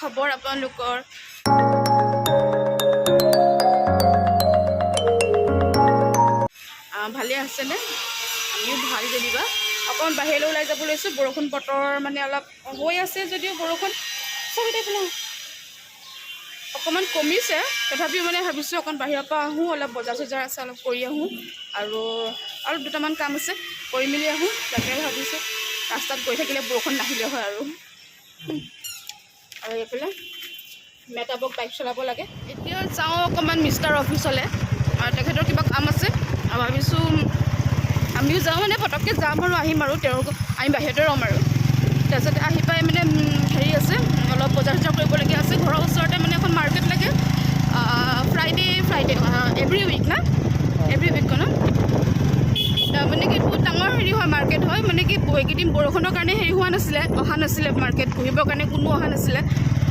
খবৰ আপোনালোকৰ? ভালে আছেনে? আমিও ভাল যেনিবা। অকণমান বাহিৰলৈ ওলাই যাব লৈছোঁ। বৰষুণ বতৰ মানে অলপ হৈ আছে যদিও বৰষুণ চব পেলাই অকণমান কমিছে। তথাপিও মানে ভাবিছোঁ অকণ বাহিৰৰ পৰা আহোঁ, অলপ বজাৰ চজাৰ আছে, অলপ কৰি আহোঁ আৰু আৰু দুটামান কাম আছে, কৰি মেলি আহোঁ, তাকে ভাবিছোঁ। ৰাস্তাত গৈ থাকিলে বৰষুণ নাহিলে হয় আৰু। আৰু এইফালে মেহতাবক বাইক চলাব লাগে। এতিয়া যাওঁ অকণমান মিষ্টাৰ অফিচলৈ আৰু তেখেতৰ কিবা কাম আছে আৰু ভাবিছোঁ আমিও যাওঁ, মানে পটককৈ যাম আৰু আহিম আৰু তেওঁৰ আমি বাহিৰতে ৰ'ম আৰু। তাৰপিছতে আহি পাই মানে হেৰি আছে, অলপ বজাৰ চজাৰ কৰিবলগীয়া আছে। ঘৰৰ ওচৰতে মানে এখন মাৰ্কেট লাগে ফ্ৰাইডে ফ্ৰাইডে, এভৰি উইক না, এভৰি উইক ন। মানে কি বহুত ডাঙৰ হেৰি হয়, মাৰ্কেট হয়। মানে কি এইকেইদিন বৰষুণৰ কাৰণে হেৰি হোৱা নাছিলে, অহা নাছিলে, মাৰ্কেট বহিবৰ কাৰণে কোনো অহা নাছিলে।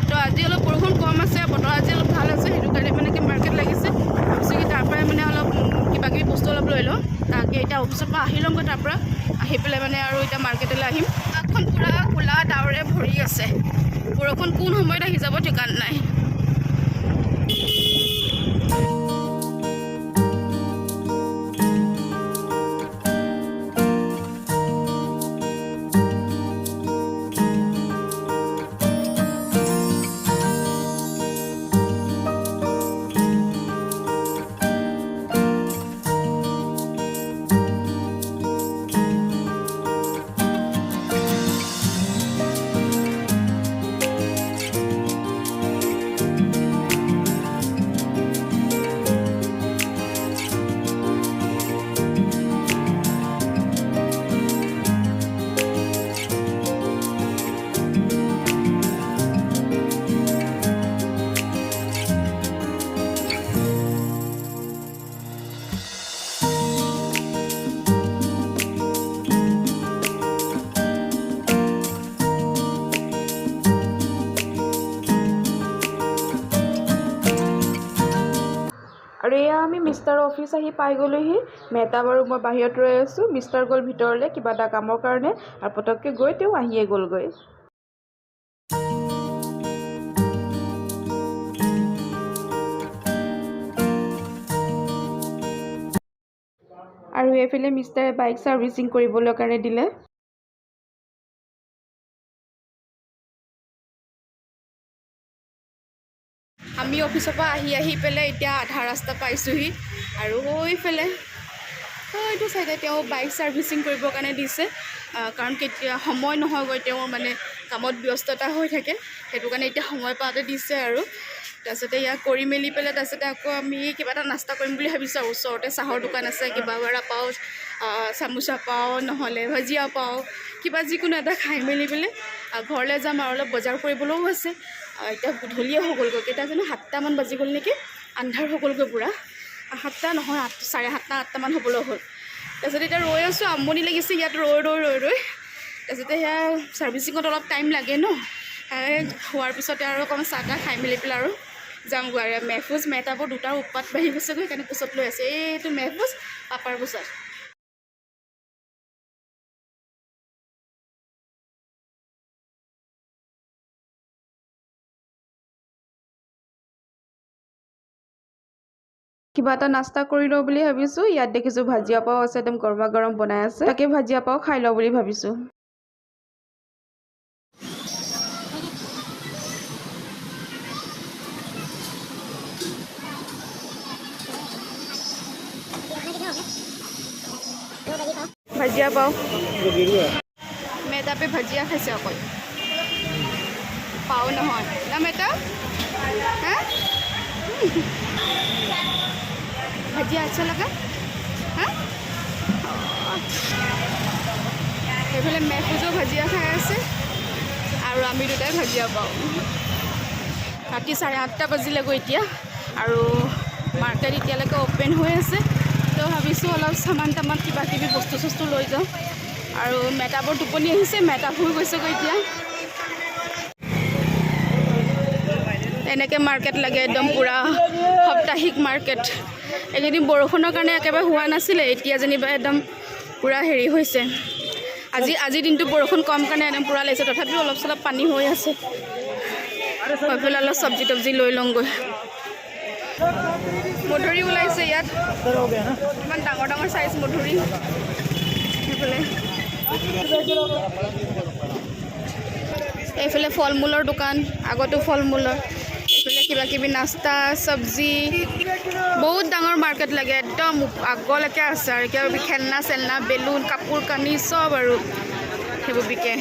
তো আজি অলপ বৰষুণ কম আছে, বতৰ আজি অলপ ভাল আছে, সেইটো কাৰণে মানে কি মাৰ্কেট লাগিছে। ভাবিছোঁ কি তাৰ পৰাই মানে অলপ কিবা কিবি বস্তু অলপ লৈ লওঁ। তাকে এতিয়া অফিচৰ পৰা আহি ল'মগৈ, তাৰ পৰা আহি পেলাই মানে আৰু এতিয়া মাৰ্কেটলৈ আহিম। আকাশখন পূৰা ক'লা ডাৱৰে ভৰি আছে, বৰষুণ কোন সময়ত আহি যাব ঠিকান নাই। আৰু এয়া আমি মিষ্টাৰ অফিচ আহি পাই গ'লোহি। মেহতাব আৰু মই বাহিৰত ৰৈ আছোঁ। মিষ্টাৰ গ'ল ভিতৰলৈ কিবা এটা কামৰ কাৰণে আৰু পটককৈ গৈ তেওঁ আহিয়ে গ'লগৈ। আৰু এইফালে মিষ্টাৰে বাইক ছাৰ্ভিচিং কৰিবলৈ কাৰণে দিলে। আমি অফিচৰ পৰা আহি আহি পেলাই এতিয়া আধা ৰাস্তা পাইছোঁহি আৰু সেইফালে এইটো চাইডে তেওঁ বাইক ছাৰ্ভিচিং কৰিবৰ কাৰণে দিছে, কাৰণ কেতিয়া সময় নহয়গৈ, তেওঁ মানে কামত ব্যস্ততা হৈ থাকে, সেইটো কাৰণে এতিয়া সময় পাওঁতে দিছে। আৰু তাৰপিছতে ইয়াক কৰি মেলি পেলাই তাৰপিছতে আকৌ আমি কিবা এটা নাস্তা কৰিম বুলি ভাবিছোঁ। আৰু ওচৰতে চাহৰ দোকান আছে, কিবা বৰা পাওঁ, চামোচা পাওঁ, নহ'লে ভজিয়া পাওঁ, কিবা যিকোনো এটা খাই মেলি পেলাই ঘৰলৈ যাম। আৰু অলপ বজাৰ কৰিবলৈও আছে। এতিয়া গধূলিয়ে হৈ গ'লগৈ, কেইটা জানো, 7টামান বাজি গ'ল নেকি, আন্ধাৰ হৈ গ'লগৈ পূৰা। 7টা নহয়, 8, 7:30, 8টামান হ'বলৈ হ'ল। তাৰপিছত এতিয়া ৰৈ আছোঁ, আমনি লাগিছে ইয়াত ৰৈ ৰৈ ৰৈ ৰৈ। তাৰপিছতে সেয়া ছাৰ্ভিচিঙত অলপ টাইম লাগে ন, হোৱাৰ পিছতে আৰু অকণমান চাহ তাহ খাই মেলি পেলাই আৰু যামগৈ। আৰু মেহফুজ মেহতাবৰ দুটাৰ উৎপাত বাঢ়ি গৈছেগৈ, সেইকাৰণে কোচত লৈ আছে। এইটো মেহফুজ পাপাৰ কোচত। কিবা এটা নাস্তা কৰি লওঁ বুলি ভাবিছোঁ। ইয়াত দেখিছোঁ ভাজিয়া পাও আছে, একদম গৰমা গৰম বনাই আছে, তাকে ভাজিয়া পাও খাই লওঁ বুলি ভাবিছোঁ। ভাজিয়া পাও মেহতাবে ভাজিয়া খাইছে অকল, পাও নহয় না মেহতাব? হা, भजिया अच्छा लगा? হা, সেইফালে মেহফুজো ভাজিয়া খাই আছে আৰু আমি দুটাই ভাজিয়া পাওঁ। ৰাতি 8:30 বাজিলেগৈ এতিয়া আৰু মাৰ্কেট এতিয়ালৈকে অ'পেন হৈ আছে। তো ভাবিছোঁ অলপ চামান তামান কিবা কিবি বস্তু চস্তু লৈ যাওঁ। আৰু মেহতাবৰ টোপনি আহিছে, মেহতাব শুই গৈছেগৈ এতিয়া। এনেকৈ মাৰ্কেট লাগে একদম পূৰা সাপ্তাহিক মাৰ্কেট। এইকেইদিন বৰষুণৰ কাৰণে একেবাৰে হোৱা নাছিলে, এতিয়া যেনিবা একদম পূৰা হেৰি হৈছে। আজিৰ দিনটো বৰষুণ কম কাৰণে একদম পূৰা লাগিছে, তথাপিও অলপ চলপ পানী হৈ আছে। গৈ পেলাই অলপ চব্জি তব্জি লৈ লওঁগৈ। মধুৰি ওলাইছে ইয়াত, ইমান ডাঙৰ ডাঙৰ চাইজ মধুৰি। সেইফালে এইফালে ফল মূলৰ দোকান, আগতো ফল মূলৰ, এইফালে কিবা কিবি নাস্তা, চব্জি। বহুত ডাঙৰ মাৰ্কেট লাগে একদম, আগলৈকে আছে আৰু কিবা কিবি খেলনা চেলনা, বেলুন, কাপোৰ কানি চব আৰু সেইবোৰ বিকে।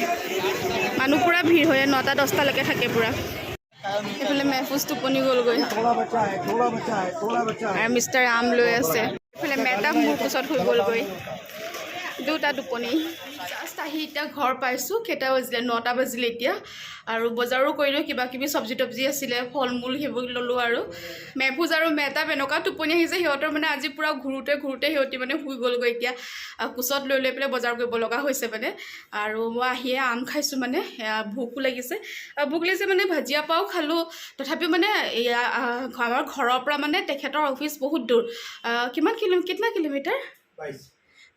মানুহ পূৰা ভিৰ হয়, 9টা 10টালৈকে থাকে পূৰা। এইফালে মেহফুজ টোপনি গ'লগৈ আৰু মিষ্টাৰ আম লৈ আছে। এইফালে মেহতাব মোৰ কোচত শুই গ'লগৈ, দুটা টোপনি। জাষ্ট আহি এতিয়া ঘৰ পাইছোঁ। কেইটা বাজিলে? 9টা বাজিলে এতিয়া। আৰু বজাৰো কৰিলোঁ, কিবা কিবি চব্জি তব্জি আছিলে, ফল মূল সেইবোৰ ল'লোঁ। আৰু মেহফুজ আৰু মেহতাব এনেকুৱা টোপনি আহিছে সিহঁতৰ, মানে আজি পূৰা ঘূৰোঁতে ঘূৰোঁতে সিহঁতি মানে শুই গ'লগৈ। এতিয়া কোচত লৈ লৈ পেলাই বজাৰ কৰিব লগা হৈছে মানে। আৰু মই আহিয়ে আম খাইছোঁ, মানে এয়া ভোকো লাগিছে। ভোক লাগিছে মানে ভাজিয়া পাও খালোঁ, তথাপিও মানে এয়া আমাৰ ঘৰৰ পৰা মানে তেখেতৰ অফিচ বহুত দূৰ। কিমান কিলো, কিতনা কিলোমিটাৰ?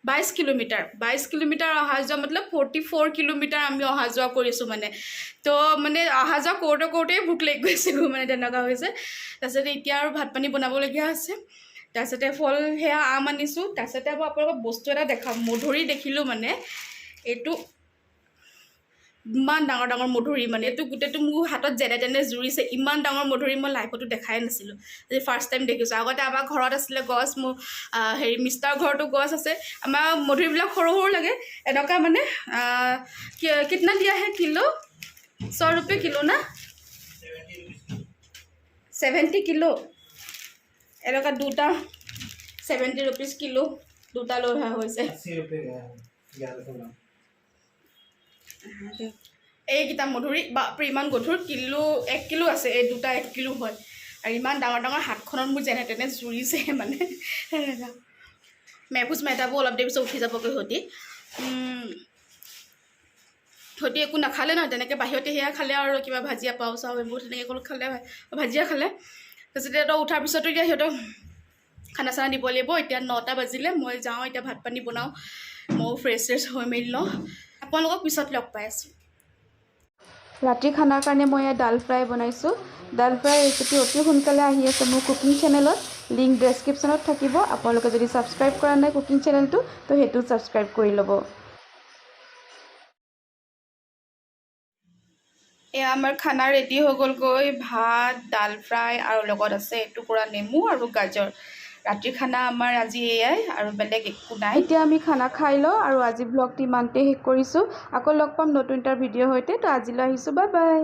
22 কিলোমিটাৰ। 22 কিলোমিটাৰ অহা যোৱা, মতলব 44 কিলোমিটাৰ আমি অহা যোৱা কৰিছোঁ মানে। তো মানে অহা যোৱা কৰোঁতে কৰোঁতেই ভোক লাগি গৈছেগৈ, মানে তেনেকুৱা হৈছে। তাৰপিছতে এতিয়া আৰু ভাত পানী বনাবলগীয়া আছে। তাৰপিছতে ফল সেয়া আম আনিছোঁ। তাৰপিছতে আকৌ আপোনালোকক বস্তু এটা দেখাম। মধুৰি দেখিলোঁ, মানে এইটো ইমান ডাঙৰ ডাঙৰ মধুৰি, মানে এইটো গোটেইটো মোৰ হাতত যেনে তেনে জুৰিছে। ইমান ডাঙৰ মধুৰি মই লাইফতো দেখাই নাছিলোঁ, আজি ফাৰ্ষ্ট টাইম দেখিছোঁ। আগতে আমাৰ ঘৰত আছিলে গছ, মোৰ হেৰি মিষ্টাৰ ঘৰতো গছ আছে। আমাৰ মধুৰিবিলাক সৰু সৰু লাগে এনেকুৱা মানে। कितना दिया है কিলো? 100 रुपये কিলো না 70 কিলো? এনেকুৱা দুটা 70 ৰুপিজ কিলো, দুটা লৈ অহা হৈছে। 80 रुपये गया है, 1100 ग्राम। এইকেইটা মধুৰি, বাপৰে, ইমান গধুৰ! কিলো, 1 কিলো আছে এই দুটা, 1 কিলো হয়। আৰু ইমান ডাঙৰ ডাঙৰ, হাতখনত মোৰ যেনে তেনে জুৰিছে মানে সেনেকুৱা। মেহফুজ মেহতাবো অলপ দেৰি পিছত উঠি যাবগৈ। সিহঁতি একো নাখালে ন তেনেকৈ, বাহিৰতে সেয়া খালে আৰু কিবা ভাজিয়া পাও চাও এইবোৰ তেনেকৈ ক'লো খালে, ভাজিয়া খালে। তাৰপিছতে সিহঁতক উঠাৰ পিছতো এতিয়া সিহঁতক খানা চানা দিব লাগিব। এতিয়া 9টা বাজিলে, মই যাওঁ এতিয়া ভাত পানী বনাওঁ, ময়ো ফ্ৰেছ শ্ৰেছ হৈ মেলি লওঁ। আপোনালোকক পিছত লগ পাই আছোঁ। ৰাতিৰ খানাৰ কাৰণে মই ইয়াত ডাল ফ্ৰাই বনাইছোঁ। ডাল ফ্ৰাই ৰেচিপি অতি সোনকালে আহি আছে মোৰ কুকিং চেনেলত। লিংক ডেছক্ৰিপশ্যনত থাকিব। আপোনালোকে যদি ছাবস্ক্ৰাইব কৰা নাই কুকিং চেনেলটো, তো সেইটো ছাবস্ক্ৰাইব কৰি ল'ব। এয়া আমাৰ খানা ৰেডি হৈ গ'লগৈ, ভাত, ডাল ফ্ৰাই আৰু লগত আছে এটুকুৰা নেমু আৰু গাজৰ। ৰাতিৰ খানা আমাৰ আজি এয়াই আৰু বেলেগ একো নাই। এতিয়া আমি খানা খাই লওঁ আৰু আজি ভ্লগটো ইমানতে শেষ কৰিছোঁ। আকৌ লগ পাম নতুন এটা ভিডিঅ'ৰ সৈতে। তো আজিলৈ আহিছোঁ, বাই বাই।